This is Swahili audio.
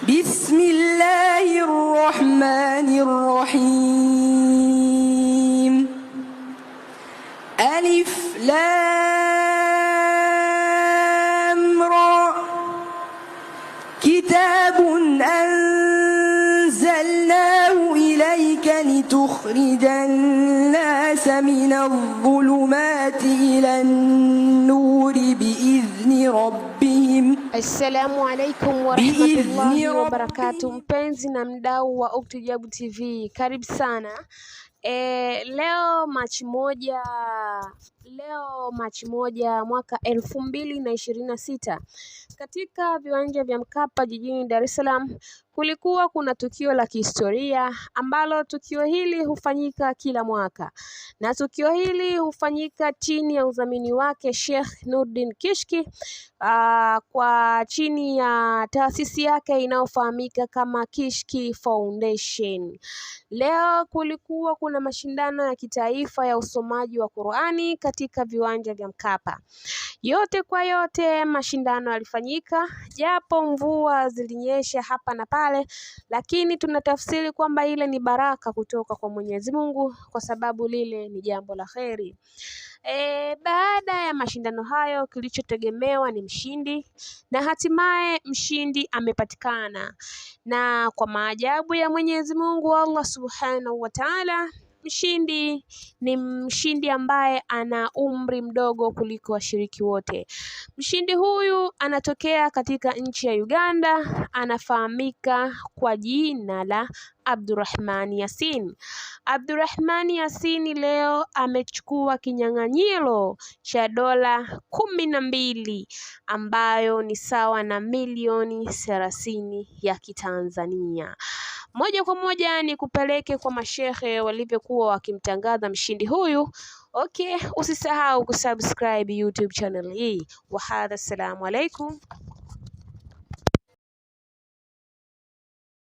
بسم الله الرحمن الرحيم ألف لام را كتاب أنزلناه إليك لتخرج الناس من الظلمات إلى النور بإذن ربهم. Assalamu alaikum warahmatullahi wabarakatuh, mpenzi na mdau wa Uktujabu TV, karibu sana. Leo Machi 1 mwaka 2026 katika viwanja vya Mkapa jijini Dar es Salaam kulikuwa kuna tukio la kihistoria ambalo tukio hili hufanyika kila mwaka, na tukio hili hufanyika chini ya udhamini wake Sheikh Nurdin Kishki, kwa chini ya taasisi yake inayofahamika kama Kishki Foundation. Leo kulikuwa kuna mashindano ya kitaifa ya usomaji wa Qur'ani katika viwanja vya Mkapa. Yote kwa yote mashindano yalifanyika, japo mvua zilinyesha hapa na pale, lakini tunatafsiri kwamba ile ni baraka kutoka kwa Mwenyezi Mungu, kwa sababu lile ni jambo la kheri. Baada ya mashindano hayo kilichotegemewa ni mshindi na hatimaye mshindi amepatikana, na kwa maajabu ya Mwenyezi Mungu Allah Subhanahu wa Ta'ala, mshindi ni mshindi ambaye ana umri mdogo kuliko washiriki wote. Mshindi huyu anatokea katika nchi ya Uganda, anafahamika kwa jina la Abdurrahman Yasin. Abdurrahman Yasin leo amechukua kinyang'anyiro cha $12 ambayo ni sawa na milioni 30 ya Kitanzania. Moja kwa moja ni kupeleke kwa mashehe walivyokuwa wakimtangaza mshindi huyu. Okay, usisahau kusubscribe YouTube channel hii. Wahadha, assalamu alaikum.